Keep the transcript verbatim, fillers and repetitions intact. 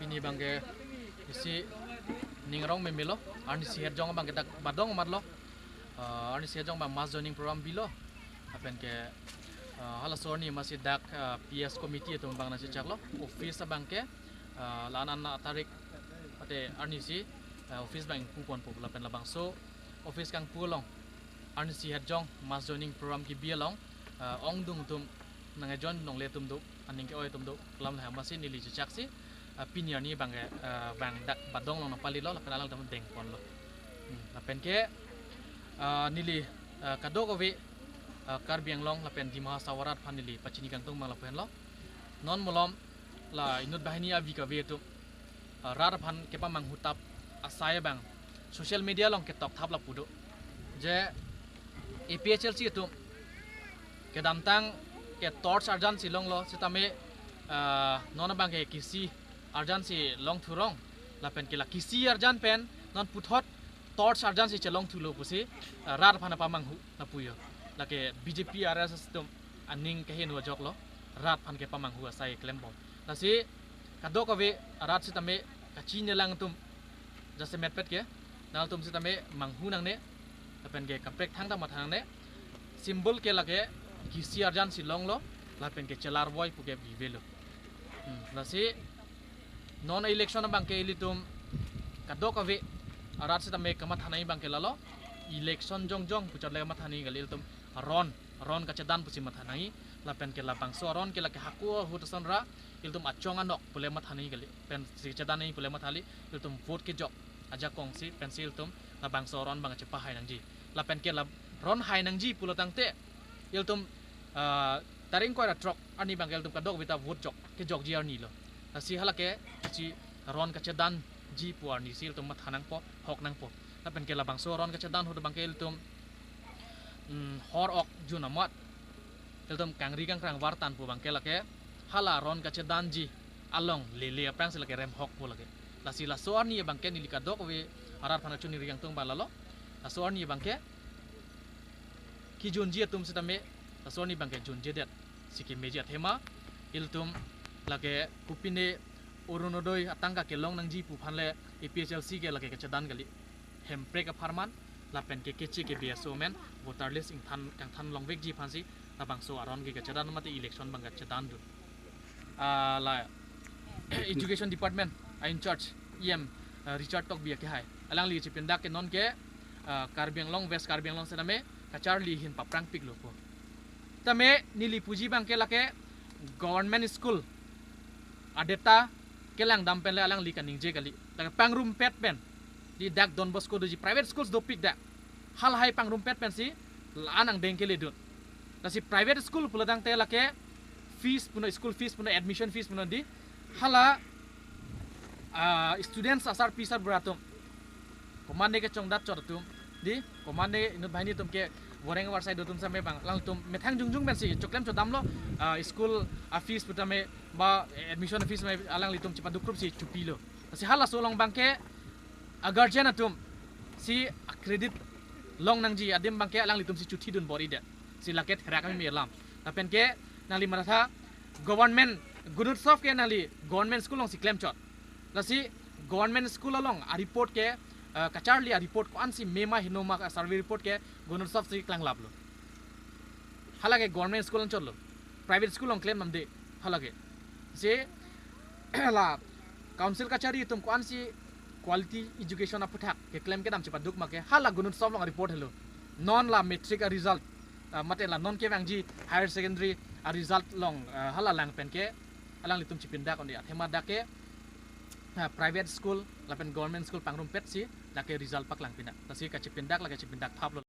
Pini abangke isi ning arong memelo, arnisi het jong abangke dak badong matlo. Ah, arnisi het jong abang mass joining program bilo. Lapen ke, ah, halaso arni amatsi dak, ah, P S committee atum abang nangchechaklo. Office abangke, ah, la-an an atarik ate arnisi, ah, office abang ingpuponpo lapen labangso office kangpu along arnisi het jong mass joining program kebi along, ah, ongdung atum nang-e-join longle atum do, aning ke-oi atum do, lam lahai amatsi neli chechaksi, ah, pini arni abangke, ah, abang dak badong along nangpalilo, lapen alangtum dengponlo. Hmm, lapen ke, ah, neli, ah, kadokave, ah, Karbi Anglong lapen Dima Hasao arat aphan neli pachini kangtung abang lapu henlo. Non malom la inut banghini avi kave atum, ah, rat aphan kepamanghu tap asai abang social media along ketok thap lapu do. Je A P H L C atum kedamtang ke torch arjan si longlo sitame, ah, non abangke kisi arjan si longthurong, lapen ke la kisi arjan pen non puthot torch arjan si chelongthulo pusi, ah, rat aphan pamanghu lapu jo. Lake B J P R S S atum aning kehingno ajoklo, rat aphan kepamanghu asai klembom. Lasi kadokave arat sitame kachini alang atum jasemet pet ke, nangtum sitame manghu nangne, lapen ke kaprek thangta matha nangne, symbol ke lake kisi arjan si longlo, lapen ke chelar voi pu ke bivelo. Hmm, lasi non election abangke ilitum kadokave arat sitame kamatha nangji abangke lalo, election jongjong puchot le kamatha nangji kali, ilitum ron, ron kachedan pusi matha nangji, lapen ke labangso aron ke lake hako ahut asonra, ilitum achong anok pule matha nangji kali, pensi chedan nangji pule matha kali, ilitum vote kejok ajakong si pensi ilitum labangso aron abang chepahai nangji. Lapen ke la ron hai nangji pulo tangte ilitum, ah, tarik ingkoi ra throk arni abangke ilitum kadokave ta vote jok, kejokji arnilo. Lasi halake si ron kachedanji pu arnisi ilitum matha nangpo, hok nangpo. Lapen ke labangso ron kachedan ahut abangke ilitum, mm, hor ok jun amat ilitum kangri kangkrang vartan pu abangke lake hala ron kachedanji along lele aphrangsi lake remhok pu lake. Lasi laso arni abangke neli kadokave arat aphan kachini ri kangtung abang lalo. Laso arni abangke kejunji atum sitame laso arni abangke junjedet si kemeji athema ilitum lake kopine Orunodoi atangka kelong nangji pu aphan le A P H L C ke lake kachedan kali. Hemprek apharman lapen ke keche ke B S O men voter list ingthan kangthan longvekji aphansi labangso aron ke kachedan mate election abang kachedandun. Ah, la Education Department a in charge E M, ah, Richard Tokbi akehai, alangli chepindak ke non ke, ah, Karbi Anglong, West Karbi Anglong sitame kacharli ahin paprangpiklo pu. Tame neli puji abangke lake government school adeta kelang dam pen le alangli kaningje kali. Lake pangrumpet pen, di dak Don Bosco doji, private schools dopik dak. Halahai pangrumpet pensi la-an angdeng keledun. Lasi private school pulo tangte lake fees puno, school fees puno, admission fees puno di hala, ah, students asarpi sarbura atum, komatne kechongdat chot atum di, komatne inut banghini atum ke voreng avarsai do atum sitame abang alangtum methang jongjong pensi choklem chodamlo, ah, school a-fees putame ba admission fees mai alanglitum chepadukrup si chopilo. Lasi halaso along abangke a-guardian atum si a-credit long nangji adim abangke alanglitum si chuthi dun bor-idet. Si lake therak kami alam. Lapen ke nangli matha government, Gunotsav ke nangli government school alongsi klemchot. Lasi government school along a-report ke, eh, kacharli a-report ko-ansi mema hinoma survey report ke Gunotsav si klanglaplo. Halake government school along chotlo. Private school along klem namde halake. Si la council kachari atum ko-ansi quality education aphuthak keklem kedam chepaduk ma ke hala Gunotsav along report helo. Non la matric a-result, ah, mate la non kevangji higher secondary a-result along, ah, hala lang pen ke alanglitum chepindak un-e athema dak ke, ah, private school lapen government school pangrumpetsi dak ke result paklang pina. Lasi kachepindak lake chepindak thaplo.